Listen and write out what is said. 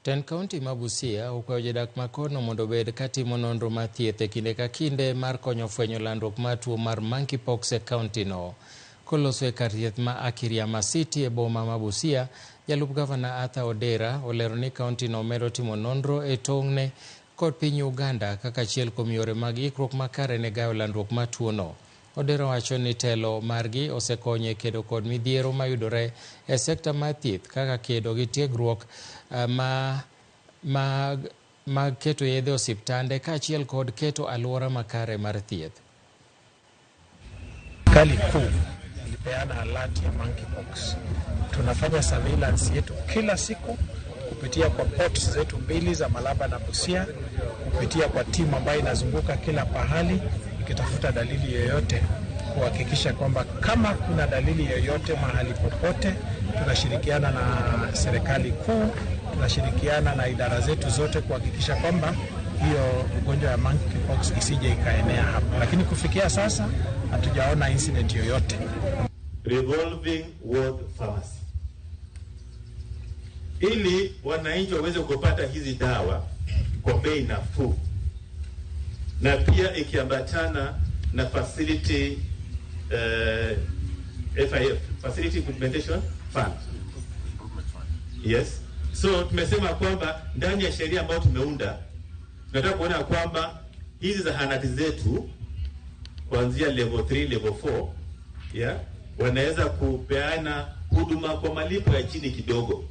Tend kaunti ma Busia okwayo jodak ma kono mondo obed katimo nonro mar thieth e kinde ka kinde mar konyo fwenyo landruok mar tuo mar monkeypox e kaunti no. Koloso e kar thieth ma Akiriama City e boma ma Busia, jalup gavana Arthur Odera olero ni kaunti no medo timo nonro e tong'ne kod piny Uganda kaka achiel kuom yore mag ikruok makare ne gayo landruok mar tuo no. Odera wacho ni telo margi osekonyo e kedo kod midhiero mayudore e sekta mar thieth kaka kedo gi tiegruok ma mag mag keto yedhe osiptande kaachiel kod keto alwora makare mar thieth. Serikali kuu ilipeana alert ya monkeypox. Tunafanya surveillance yetu kila siku kupitia kwa ports zetu mbili za Malaba na Busia, kupitia kwa timu ambayo inazunguka kila pahali ikitafuta dalili yoyote, kuhakikisha kwamba kama kuna dalili yoyote mahali popote, tunashirikiana na serikali kuu, tunashirikiana na idara zetu zote kuhakikisha kwamba hiyo ugonjwa ya monkeypox isije ikaenea hapa, lakini kufikia sasa hatujaona incident yoyote. Revolving ward pharmacy ili wananchi waweze kupata hizi dawa kwa bei nafuu, na pia ikiambatana na facility FIF, Facility Implementation Fund. Yes. So tumesema kwamba ndani ya sheria ambayo tumeunda tunataka kuona kwamba hizi zahanati zetu kuanzia level 3, level 4, yeah, wanaweza kupeana huduma kwa malipo ya chini kidogo.